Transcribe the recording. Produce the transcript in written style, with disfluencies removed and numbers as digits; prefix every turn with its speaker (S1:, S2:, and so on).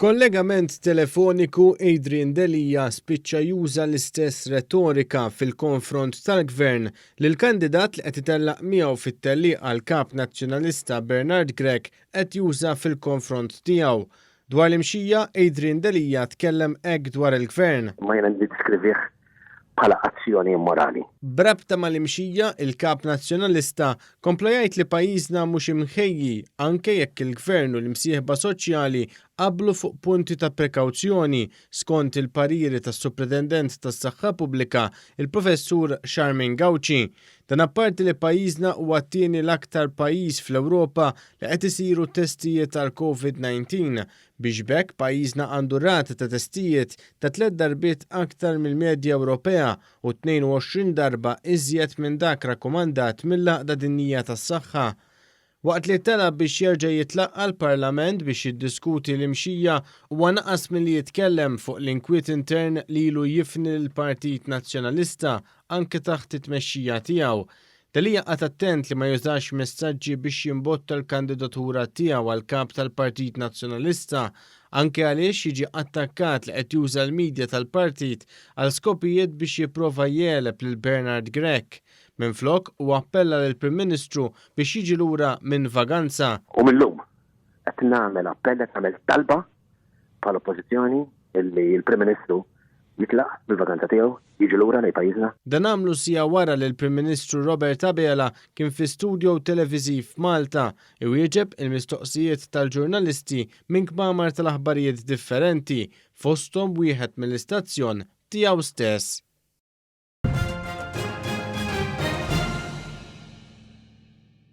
S1: F'kollegament telefoniku Adrian Delia spiċċa juża l-istess retorika fil-konfront tal-Gvern li l-kandidat li qed itellaq miegħu fit-tellieqa għal Kap Nazzjonalista Bernard Grech qed juża fil-konfront tiegħu. Dwar l-imxija, Adrian Delia tkellem hekk dwar il-Gvern.
S2: Ma jiena niddeskrivih bħala azzjoni immorali.
S1: B'rabta mal-imxija, il-Kap Nazzjonalista kompla jgħid li pajjiżna mhux imħejji anke jekk il-Gvern u l-imsieħba soċjali qablu fuq punti ta' prekawzjoni skont il-pariri tas-Supretendent tas-Saħħa Pubblika, il-Professur Charmaine Gauci. Dan apparti li pajjiżna huwa t-tieni l-aktar pajjiż fl-Ewropa li qed isiru testijiet għall-Covid-19 biex b'hekk pajjiżna għandu rata ta' testijiet ta' tlett darbiet aktar mill-medja Ewropea u 22 darba iżjed minn dak rakkomandat mill-Għaqda Dinjija tas-Saħħa. Waqt li talab biex jerġa' jitlaqqa' l-Parlament biex jiddiskuti l-imxija, huwa naqas milli jitkellem fuq l-inkwiet intern li ilu jifni lill-Partit Nazzjonalista anke taħt it-tmexxija tiegħu. Delia qagħad attent li ma jużax messaġġi biex jimbotta l-kandidatura tiegħu għal Kap tal-Partit Nazzjonalista, anke għaliex jiġi attakkat li qed juża l-media tal-partit għal skopijiet biex jipprova jegħleb lil Bernard Grech. Minflok, huwa appella lill-Prim Ministru biex jiġi lura minn vaganza.
S2: U mil-lum qed nagħmel appell, qed nagħmel talba bħala Oppożizzjoni illi l-Prim Ministru jitlaq mill-vaganza tiegħu, jiġi lura lejn pajjiżna.
S1: Dan għamlu siegħa wara li l-Prim Ministru Robert Abela kien fi studio televiżiv f'Malta iwieġeb il-mistoqsijiet tal-ġurnalisti minn kmamar tal-aħbarijiet differenti, fosthom wieħed mill-istazzjon tiegħu stess.